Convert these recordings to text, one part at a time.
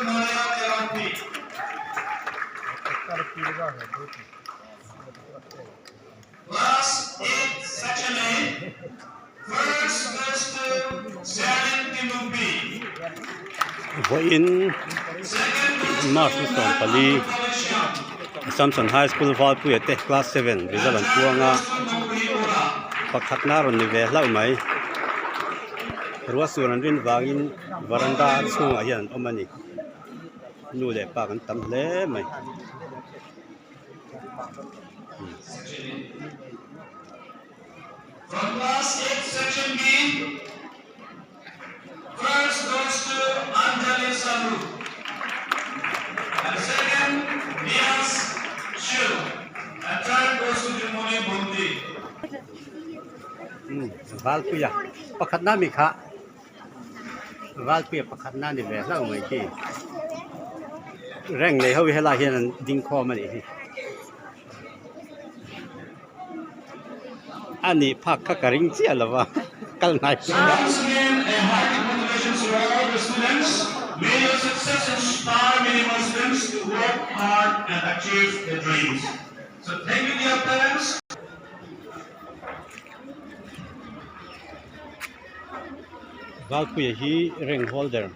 Maya Terangpi. Class 8, Section A. First goes to Sharon Timumbi. Vawiin March ni 14 Samson High School Valpuia te class 7 result an puang a pakhatna a rawn ni ve hlauh mai ruahsur an rin vangin varanda chhungah hian an awm a ni nu leh pa kan tam hle mai. From class 8 section B, first goes to Anjali Saru. And second, Nias Shu. And third goes to Jumoni Bundi. Valpuia pakhatna mi kha Valpuia pakhatna ni ve hlauh mai khi rank nei ho hi helai hian an ding khawm a nih hi. A nih phak kha ka ring chiah lo va kal hnai So once again, a hearty congratulations to all the students. May your success inspire many more students to work hard and achieve their dreams. So thank you, dear parents. Valpuia hi rank holder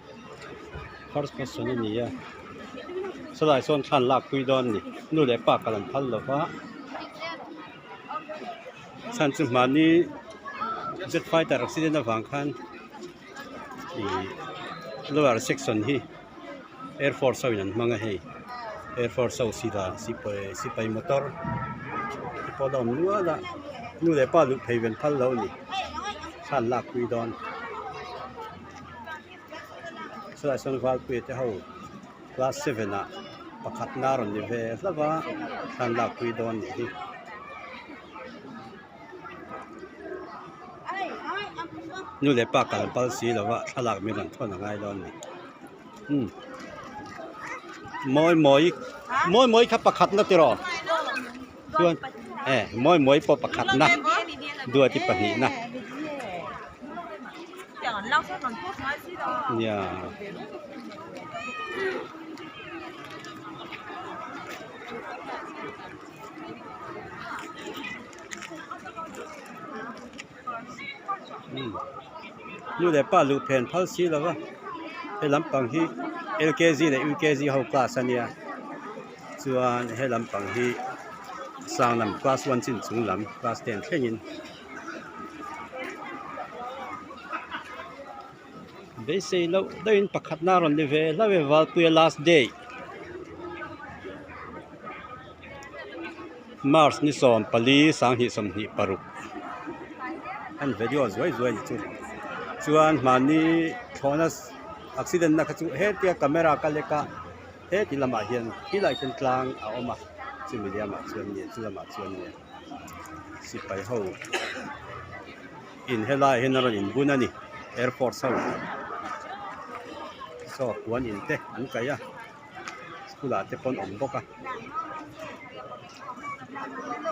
first position a ni a sawlai sawn thla an lak pui dawn a ni nu leh pa kal an phal lo va chhan chu mahni jet fighter accident avang khan ih lower section hi air force ho in an hmang a hei air force ho sipai motor te pawh la awm nual a nu leh pa luh phei ven phal lo a ni thla an lak pui dawn chulaiah sawn valpuia te ho class seven ah pakhatna a rawn ni ve hlauh a thla an lak pui dawn a nih hi. Nu leh pa kal pal si lo va thlalak min rawn thawn a ngai dawn a ni umm mawi mawi mawi mawi kha pakhat na tiraw chuan e mawi mawi pawh pakhat na duati pahnih na nia. Nu leh pa luh phen phal si lo va he lampang hi lkg leh ukg ho class a nia chuan he lampang hi sang lam class one chin chung lam class ten thlengin beisei loh deuhin pakhatna a rawn ni ve hlauh e Valpuia last day. March ni 14 2026 an video zuai zuai ni chu chuan mahni thlawhna accident na kha chu hetia camera ka lek a heti lamah hian khilaiah khian tlang a awm a chumi liamah chuan nge chu lamah chuan nge sipai ho in helaiah hian a rawn inbun a ni air force ho saw puan in te an kaih a. School ah te pawn awm bawk a.